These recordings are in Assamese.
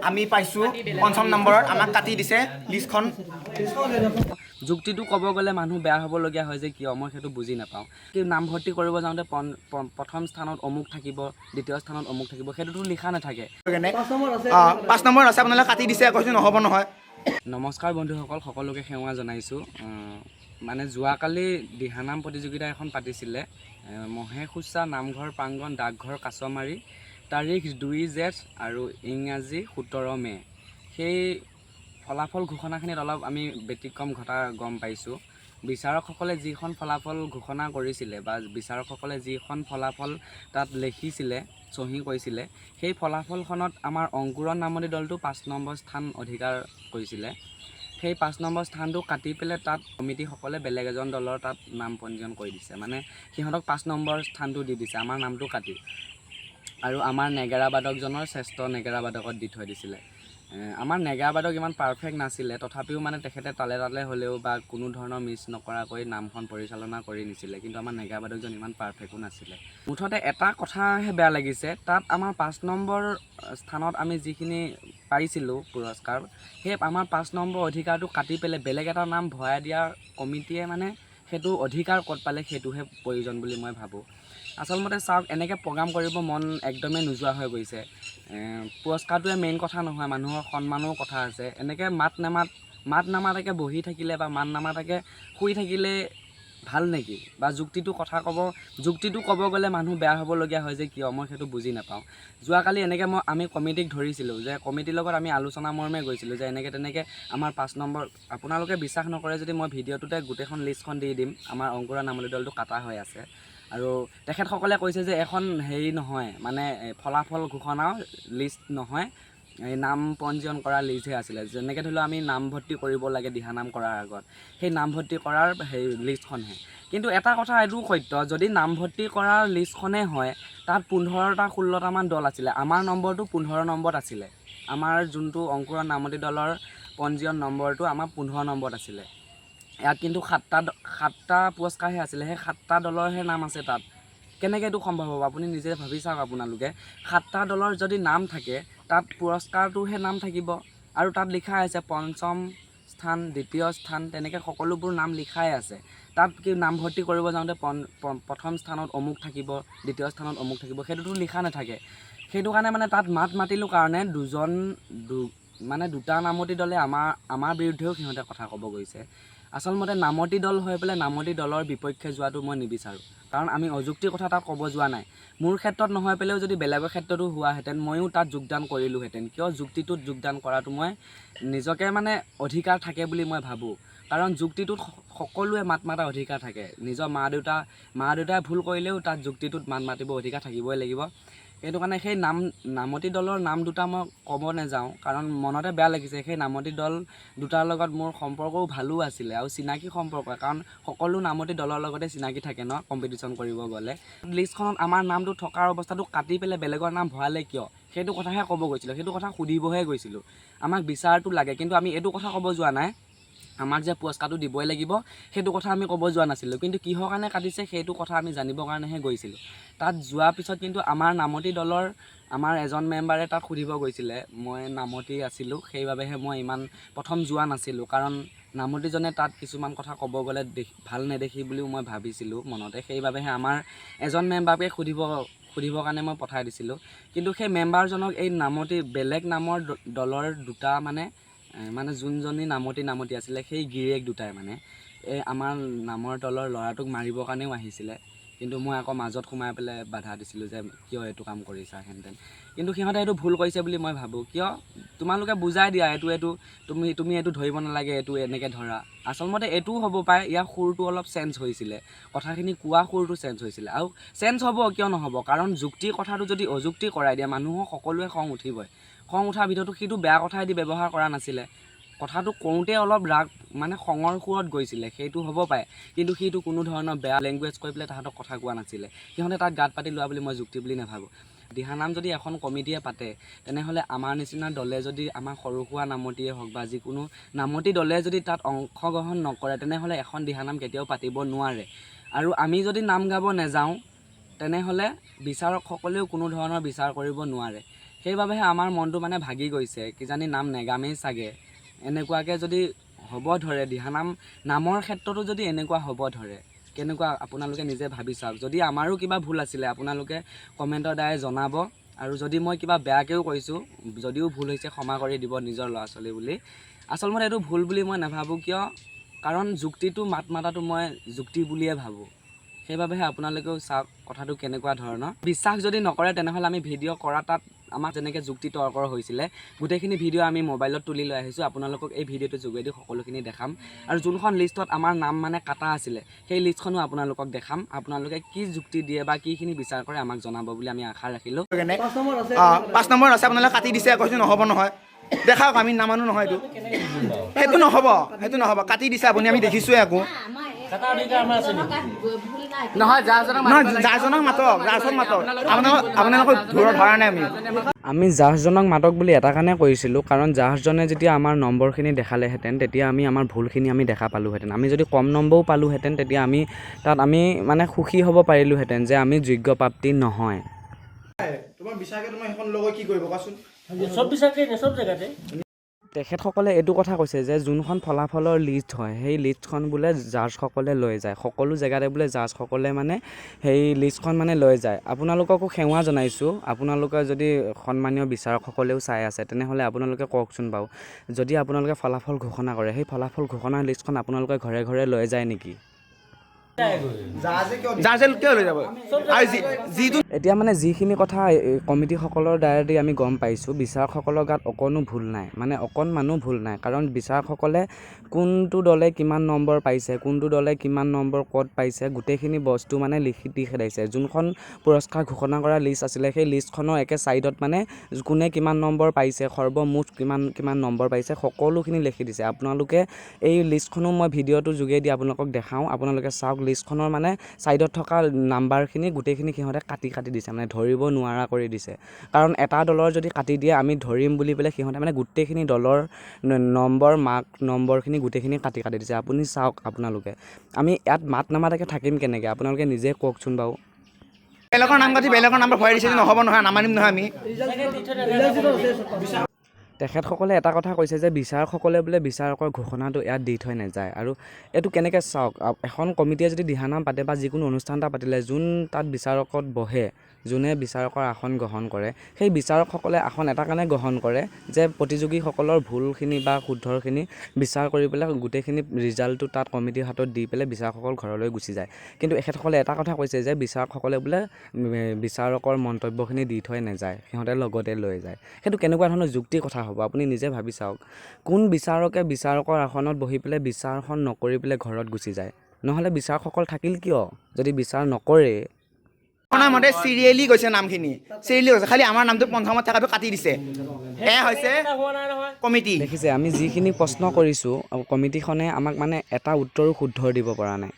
আমি পাইছোঁ পঞ্চম নম্বৰত। আমাক কাটি দিছে লিষ্টখন। যুক্তিটো ক'ব গ'লে মানুহ বেয়া হ'বলগীয়া হয় যে কিয়, মই সেইটো বুজি নাপাওঁ। কি নামভৰ্তি কৰিব যাওঁতে প্ৰথম স্থানত অমুক থাকিব, দ্বিতীয় স্থানত অমুক থাকিব, সেইটোতো লিখা নাথাকে। 5 নম্বৰ আছে, আপোনালোকে কাটি দিছে, কৈছোঁ নহ'ব নহয়। নমস্কাৰ বন্ধুসকল, সকলোকে সেৱা জনাইছোঁ। মানে যোৱাকালি দিহানাম প্ৰতিযোগিতা এখন পাতিছিলে মহেশোচা নামঘৰ প্ৰাংগণ, ডাকঘৰ কাছমাৰী, তাৰিখ 2 জেঠ আৰু ইংৰাজী 17 মে'। সেই ফলাফল ঘোষণাখিনিত অলপ আমি ব্যতিক্ৰম ঘটা গম পাইছোঁ। বিচাৰকসকলে যিখন ফলাফল ঘোষণা কৰিছিলে বা বিচাৰকসকলে যিখন ফলাফল তাত লিখিছিলে, চহী কৰিছিলে, সেই ফলাফলখনত আমাৰ অংকুৰণ নামতি দলটো 5 নম্বৰ স্থান অধিকাৰ কৰিছিলে। সেই 5 নম্বৰ স্থানটো কাটি পেলাই তাত কমিটিসকলে বেলেগ এজন দলৰ তাত নাম পঞ্জীয়ন কৰি দিছে। মানে সিহঁতক 5 নম্বৰ স্থানটো দি দিছে আমাৰ নামটো কাটি, আৰু আমাৰ নেগেৰা বাদকজনৰ শ্ৰেষ্ঠ নেগেৰা বাদকত দি থৈ দিছিলে। আমাৰ নেগেৰা বাদক ইমান পাৰফেক্ট নাছিলে, তথাপিও মানে তেখেতে তালে তালে হ'লেও বা কোনো ধৰণৰ মিছ নকৰাকৈ নামখন পৰিচালনা কৰি নিছিলে। কিন্তু আমাৰ নেগেৰা বাদকজন ইমান পাৰফেক্টো নাছিলে। মুঠতে এটা কথাহে বেয়া লাগিছে, তাত আমাৰ 5 নম্বৰ স্থানত আমি যিখিনি পাইছিলোঁ পুৰস্কাৰ, সেই আমাৰ 5 নম্বৰ অধিকাৰটো কাটি পেলাই বেলেগ এটা নাম ভৰাই দিয়াৰ কমিটিয়ে মানে সেইটো অধিকাৰ ক'ত পালে, সেইটোহে প্ৰয়োজন বুলি মই ভাবোঁ। আচলমতে চাওক, এনেকৈ প্ৰগ্ৰাম কৰিব মন একদমেই নোযোৱা হৈ গৈছে। পুৰস্কাৰটোৱে মেইন কথা নহয়, মানুহৰ সন্মানৰো কথা আছে। এনেকৈ মাত নামাতাকৈ বহি থাকিলে বা মাত নামাতাকৈ শুই থাকিলে ভাল নেকি? বা যুক্তিটো ক'ব গ'লে মানুহ বেয়া হ'বলগীয়া হয় যে কিয়, মই সেইটো বুজি নাপাওঁ। যোৱাকালি এনেকৈ আমি কমিটিক ধৰিছিলোঁ যে কমিটিৰ লগত আমি আলোচনা মৰ্মে গৈছিলোঁ যে এনেকৈ তেনেকৈ আমাৰ 5 নম্বৰ। আপোনালোকে বিশ্বাস নকৰে যদি মই ভিডিঅ'টোতে গোটেইখন লিষ্টখন দি দিম। আমাৰ অংকুৰা নামতি দলটো কাটা হৈ আছে আৰু তেখেতসকলে কৈছে যে এখন হেৰি নহয়, মানে ফলাফল ঘোষণাও লিষ্ট নহয়, এই নাম পঞ্জীয়ন কৰা লিষ্টহে আছিলে। যেনেকৈ ধৰি লওক আমি নামভৰ্তি কৰিব লাগে দিহানাম কৰাৰ আগত, সেই নামভৰ্তি কৰাৰ সেই লিষ্টখনহে। কিন্তু এটা কথা এইটোও সত্য, যদি নামভৰ্তি কৰাৰ লিষ্টখনেই হয়, তাত 15টা 16টামান দল আছিলে। আমাৰ নম্বৰটো 15 নম্বৰত আছিলে। আমাৰ যোনটো অংকুৰণ নামতি দলৰ পঞ্জীয়ন নম্বৰটো আমাৰ 15 নম্বৰত আছিলে। ইয়াত কিন্তু সাতটা পুৰস্কাৰহে আছিলে, সেই সাতটা দলৰহে নাম আছে তাত। কেনেকৈ এইটো সম্ভৱ হ'ব, আপুনি নিজে ভাবি চাওক। আপোনালোকে সাতটা দলৰ যদি নাম থাকে, তাত পুৰস্কাৰটোহে নাম থাকিব আৰু তাত লিখা আছে পঞ্চম স্থান, দ্বিতীয় স্থান, তেনেকৈ সকলোবোৰ নাম লিখাই আছে। তাত কি নামভৰ্তি কৰিব যাওঁতে প্ৰথম স্থানত অমুক থাকিব, দ্বিতীয় স্থানত অমুক থাকিব, সেইটোতো লিখা নাথাকে। সেইটো কাৰণে মানে তাত মাত মাতিলোঁ কাৰণে দুজন মানে দুটা নামতি দলে আমাৰ বিৰুদ্ধেও সিহঁতে কথা ক'ব গৈছে। আচলমতে নামতি দল হৈ পেলাই নামতি দলৰ বিপক্ষে যোৱাটো মই নিবিচাৰোঁ, কাৰণ আমি অযুক্তিৰ কথা তাত ক'ব যোৱা নাই। মোৰ ক্ষেত্ৰত নহয় পেলাইও যদি বেলেগৰ ক্ষেত্ৰতো হোৱাহেঁতেন, ময়ো তাত যোগদান কৰিলোঁহেঁতেন। কিয় যুক্তিটোত যোগদান কৰাটো মই নিজকে মানে অধিকাৰ থাকে বুলি মই ভাবোঁ। কাৰণ যুক্তিটোত সকলোৱে মাত মাতাৰ অধিকাৰ থাকে। নিজৰ মা দেউতাই ভুল কৰিলেও তাত যুক্তিটোত মাত মাতিব অধিকাৰ থাকিবই লাগিব। সেইটো কাৰণে সেই নামতি দলৰ নাম দুটা মই ক'ব নাযাওঁ, কাৰণ মনতে বেয়া লাগিছে। সেই নামতি দল দুটাৰ লগত মোৰ সম্পৰ্কও ভালো আছিলে আৰু চিনাকি সম্পৰ্ক, কাৰণ সকলো নামতি দলৰ লগতে চিনাকি থাকে ন কম্পিটিশ্যন কৰিব গ'লে। লিষ্টখনত আমাৰ নামটো থকাৰ অৱস্থাটো কাটি পেলাই বেলেগৰ নাম ভৰালে কিয়, সেইটো কথাহে ক'ব গৈছিলোঁ, সেইটো কথা সুধিবহে গৈছিলোঁ। আমাক বিচাৰটো লাগে, কিন্তু আমি এইটো কথা ক'ব যোৱা নাই আমাক যে পুৰস্কাৰটো দিবই লাগিব, সেইটো কথা আমি ক'ব যোৱা নাছিলোঁ। কিন্তু কিহৰ কাৰণে কাটিছে, সেইটো কথা আমি জানিবৰ কাৰণেহে গৈছিলোঁ। তাত যোৱাৰ পিছত কিন্তু আমাৰ নামতি দলৰ আমাৰ এজন মেম্বাৰে তাত সুধিব গৈছিলে। মই নামতি আছিলোঁ, সেইবাবেহে মই ইমান প্ৰথম যোৱা নাছিলোঁ, কাৰণ নামতিজনে তাত কিছুমান কথা ক'ব গ'লে ভাল নেদেখি বুলিও মই ভাবিছিলোঁ মনতে। সেইবাবেহে আমাৰ এজন মেম্বাৰকে সুধিবৰ কাৰণে মই পঠাই দিছিলোঁ। কিন্তু সেই মেম্বাৰজনক এই নামতি বেলেগ নামৰ দলৰ দুটা মানে যোনজনী নামতি নামতি আছিলে, সেই গিৰিয়েক দুটাই মানে এই আমাৰ নামৰ দলৰ ল'ৰাটোক মাৰিবৰ কাৰণেও আহিছিলে। কিন্তু মই আকৌ মাজত সোমাই পেলাই বাধা দিছিলোঁ যে কিয় এইটো কাম কৰিছা হেনতেন। কিন্তু সিহঁতে এইটো ভুল কৰিছে বুলি মই ভাবোঁ। কিয় তোমালোকে বুজাই দিয়া, এইটো তুমি এইটো ধৰিব নালাগে, এইটো এনেকৈ ধৰা। আচলমতে এইটোও হ'ব পাৰে, ইয়াৰ সুৰটো অলপ চেঞ্জ হৈছিলে, কথাখিনি কোৱা সুৰটো চেঞ্জ হৈছিলে। আৰু চেঞ্জ হ'ব, কিয় নহ'ব? কাৰণ যুক্তিৰ কথাটো যদি অযুক্তি কৰাই দিয়ে, মানুহৰ সকলোৱে খং উঠিবই। খং উঠাৰ ভিতৰতো সিটো বেয়া কথাইদি ব্যৱহাৰ কৰা নাছিলে, কথাটো কওঁতে অলপ ৰাগ মানে খঙৰ সুৰত গৈছিলে, সেইটো হ'ব পাৰে। কিন্তু সিটো কোনো ধৰণৰ বেয়া লেংগুৱেজ কৈ পেলাই তাহাঁতক কথা কোৱা নাছিলে। সিহঁতে তাত গাত পাতি লোৱা বুলি মই যুক্তি বুলি নাভাবোঁ। দিহানাম যদি এখন কমিটিয়ে পাতে, তেনেহ'লে আমাৰ নিচিনা দলে যদি, আমাৰ সৰু সুৰা নামতিয়ে হওক বা যিকোনো নামতি দলে যদি তাত অংশগ্ৰহণ নকৰে, তেনেহ'লে এখন দিহানাম কেতিয়াও পাতিব নোৱাৰে। আৰু আমি যদি নাম গাব নেযাওঁ, তেনেহ'লে বিচাৰকসকলেও কোনো ধৰণৰ বিচাৰ কৰিব নোৱাৰে। সেইবাবেহে আমাৰ মনটো মানে ভাগি গৈছে, কিজানি নাম নেগামেই চাগে। এনেকুৱাকৈ যদি হ'ব ধৰে, দিহানাম নামৰ ক্ষেত্ৰতো যদি এনেকুৱা হ'ব ধৰে, কেনেকুৱা আপোনালোকে নিজে ভাবি চাওক। যদি আমাৰো কিবা ভুল আছিলে আপোনালোকে কমেণ্টৰ দ্বাৰাই জনাব, আৰু যদি মই কিবা বেয়াকৈও কৈছোঁ, যদিও ভুল হৈছে ক্ষমা কৰি দিব নিজৰ ল'ৰা ছোৱালী বুলি। আচলতে এইটো ভুল বুলি মই নাভাবোঁ, কিয় কাৰণ যুক্তিটো মাত মাতাটো মই যুক্তি বুলিয়ে ভাবোঁ। সেইবাবেহে আপোনালোকেও চাওক কথাটো কেনেকুৱা ধৰণৰ। বিশ্বাস যদি নকৰে তেনেহ'লে আমি ভিডিঅ' কৰা তাত আমাক যেনেকৈ যুক্তি তৰ্কৰ হৈছিলে গোটেইখিনি ভিডিঅ' আমি মোবাইলত তুলি লৈ আহিছোঁ, আপোনালোকক এই ভিডিঅ'টোৰ যোগেদি সকলোখিনি দেখাম। আৰু যোনখন লিষ্টত আমাৰ নাম মানে কাটা আছিলে সেই লিষ্টখনো আপোনালোকক দেখাম। আপোনালোকে কি যুক্তি দিয়ে বা কিখিনি বিচাৰ কৰে আমাক জনাব বুলি আমি আশা ৰাখিলোঁ। কেনে 5 নম্বৰ আছে, আপোনালোকে কাটি দিছে, কৈছোঁ নহ'ব নহয়। দেখাওক, আমি নামানো নহয়, এইটো সেইটো নহ'ব, সেইটো নহ'ব। কাটি দিছে আপুনি, আমি দেখিছোঁৱে আকৌ। নহয়, যাজনক নহয়, জাজনক মাতক, জাজক মাতক। আপোনালোকক ধৰা নাই আমি। আমি জাজজনক মাতক বুলি এটা কাৰণে কৈছিলোঁ, কাৰণ জাজজনে যেতিয়া আমাৰ নম্বৰখিনি দেখালেহেঁতেন তেতিয়া আমি আমাৰ ভুলখিনি আমি দেখা পালোঁহেঁতেন। আমি যদি কম নম্বৰো পালোঁহেঁতেন তেতিয়া আমি তাত আমি মানে সুখী হ'ব পাৰিলোঁহেঁতেন যে আমি যোগ্য প্ৰাপ্তি নহয়। তোমাৰ বিচাৰকে তোমাৰ সেইখন লৈ কি কৰিব কোৱাচোন? চব বিচাৰকে নে চব জেগাতে। তেখেতসকলে এইটো কথা কৈছে যে যোনখন ফলাফলৰ লিষ্ট হয় সেই লিষ্টখন বোলে জাজসকলে লৈ যায়, সকলো জেগাতে বোলে জাজসকলে মানে সেই লিষ্টখন মানে লৈ যায়। আপোনালোককো সেৱা জনাইছোঁ, আপোনালোকে যদি সন্মানীয় বিচাৰকসকলেও চাই আছে তেনেহ'লে আপোনালোকে কওকচোন বাৰু, যদি আপোনালোকে ফলাফল ঘোষণা কৰে সেই ফলাফল ঘোষণা লিষ্টখন আপোনালোকে ঘৰে ঘৰে লৈ যায় নেকি? জাজে কিয় লৈ যাব? আৰু যিটো এতিয়া মানে যিখিনি কথা কমিটিসকলৰ দ্বাৰাদি আমি গম পাইছোঁ, বিচাৰকসকলৰ গাত অকণো ভুল নাই, মানে অকণমানো ভুল নাই। কাৰণ বিচাৰকসকলে কোনটো দলে কিমান নম্বৰ পাইছে, কোনটো দলে কিমান নম্বৰ ক'ত পাইছে, গোটেইখিনি বস্তু মানে লিখি দি খেদাইছে। যোনখন পুৰস্কাৰ ঘোষণা কৰা লিষ্ট আছিলে সেই লিষ্টখনৰ একে ছাইডত মানে কোনে কিমান নম্বৰ পাইছে, সৰ্বমুঠ কিমান কিমান নম্বৰ পাইছে সকলোখিনি লিখি দিছে। আপোনালোকে এই লিষ্টখনো মই ভিডিঅ'টোৰ যোগেদি আপোনালোকক দেখাওঁ, আপোনালোকে চাওক। লিষ্টখনৰ মানে ছাইডত থকা নাম্বাৰখিনি গোটেইখিনি সিহঁতে কাটি কাটি দিছে, মানে ধৰিব নোৱাৰা কৰি দিছে। কাৰণ এটা দলৰ যদি কাটি দিয়ে আমি ধৰিম বুলি পেলাই সিহঁতে মানে গোটেইখিনি দলৰ নম্বৰ মাৰ্ক নম্বৰখিনি গোটেইখিনি কাটি কাটি দিছে। আপুনি চাওক, আপোনালোকে আমি ইয়াত মাত নামাতাকৈ থাকিম কেনেকৈ, আপোনালোকে নিজে কওকচোন বাৰু। বেলেগৰ নাম কাটি বেলেগৰ নাম্বাৰ ভৰাই দিছে, নহ'ব নহয়, নামানিম নহয় আমি। তেখেতসকলে এটা কথা কৈছে যে বিচাৰকসকলে বোলে বিচাৰকৰ ঘোষণাটো ইয়াত দি থৈ নাযায়। আৰু এইটো কেনেকৈ চাওক, এখন কমিটিয়ে যদি দিহানাম পাতে বা যিকোনো অনুষ্ঠান এটা পাতিলে যোন তাত বিচাৰকত বহে, যোনে বিচাৰকৰ আসন গ্ৰহণ কৰে, সেই বিচাৰকসকলে আসন এটা কাৰণে গ্ৰহণ কৰে যে প্ৰতিযোগীসকলৰ ভুলখিনি বা শুদ্ধখিনি বিচাৰ কৰি পেলাই গোটেইখিনি ৰিজাল্টটো তাত কমিটিৰ হাতত দি পেলাই বিচাৰকসকল ঘৰলৈ গুচি যায়। কিন্তু এখেতসকলে এটা কথা কৈছে যে বিচাৰকসকলে বোলে বিচাৰকৰ মন্তব্যখিনি দি থৈ নাযায়, সিহঁতে লগতে লৈ যায়। সেইটো কেনেকুৱা ধৰণৰ যুক্তিৰ কথা হ'ব আপুনি নিজে ভাবি চাওক। কোন বিচাৰকে বিচাৰকৰ আসনত বহি পেলাই বিচাৰখন নকৰি পেলাই ঘৰত গুচি যায়? নহ'লে বিচাৰকসকল থাকিল কিয় যদি বিচাৰ নকৰেই? আপোনাৰ মতে চিৰিয়েলি গৈছে নামখিনি, চিৰিয়েলি গৈছে, খালি আমাৰ নামটো পঞ্চমত থকাটো কাটি দিছে। এয়া হৈছে কমিটি। দেখিছে আমি যিখিনি প্ৰশ্ন কৰিছোঁ কমিটিখনে আমাক মানে এটা উত্তৰো শুদ্ধ দিব পৰা নাই।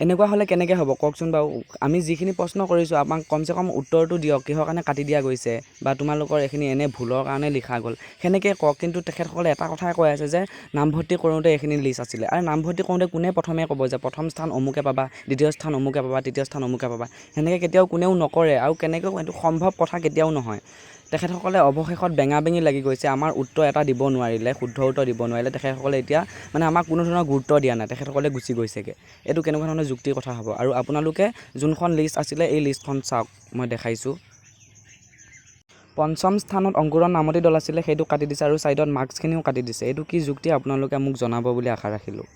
এনেকুৱা হ'লে কেনেকৈ হ'ব কওকচোন বাৰু? আমি যিখিনি প্ৰশ্ন কৰিছোঁ আমাক কমচে কম উত্তৰটো দিয়ক, কিহৰ কাৰণে কাটি দিয়া গৈছে বা তোমালোকৰ এইখিনি এনে ভুলৰ কাৰণে লিখা গ'ল সেনেকৈ কওক। কিন্তু তেখেতসকলে এটা কথাই কৈ আছে যে নামভৰ্তি কৰোঁতে এইখিনি লিষ্ট আছিলে। আৰু নামভৰ্তি কৰোঁতে কোনে প্ৰথমে ক'ব যে প্ৰথম স্থান অমুকে পাবা, দ্বিতীয় স্থান অমুকে পাবা, তৃতীয় স্থান অমুকে পাবা? সেনেকৈ কেতিয়াও কোনেও নকৰে আৰু কেনেকৈও এইটো সম্ভৱ কথা কেতিয়াও নহয়। তেখেতসকলে অৱশেষত বেঙা বেঙি লাগি গৈছে, আমাৰ উত্তৰ এটা দিব নোৱাৰিলে, শুদ্ধ উত্তৰ দিব নোৱাৰিলে। তেখেতসকলে এতিয়া মানে আমাক কোনো ধৰণৰ গুৰুত্ব দিয়া নাই, তেখেতসকলে গুচি গৈছেগৈ। এইটো কেনেকুৱা ধৰণৰ যুক্তিৰ কথা হ'ব? আৰু আপোনালোকে যোনখন লিষ্ট আছিলে এই লিষ্টখন চাওক, মই দেখাইছোঁ। পঞ্চম স্থানত অংকুৰণ নামতি দল আছিলে, সেইটো কাটি দিছে আৰু ছাইডত মাৰ্কছখিনিও কাটি দিছে। এইটো কি যুক্তি আপোনালোকে মোক জনাব বুলি আশা ৰাখিলোঁ।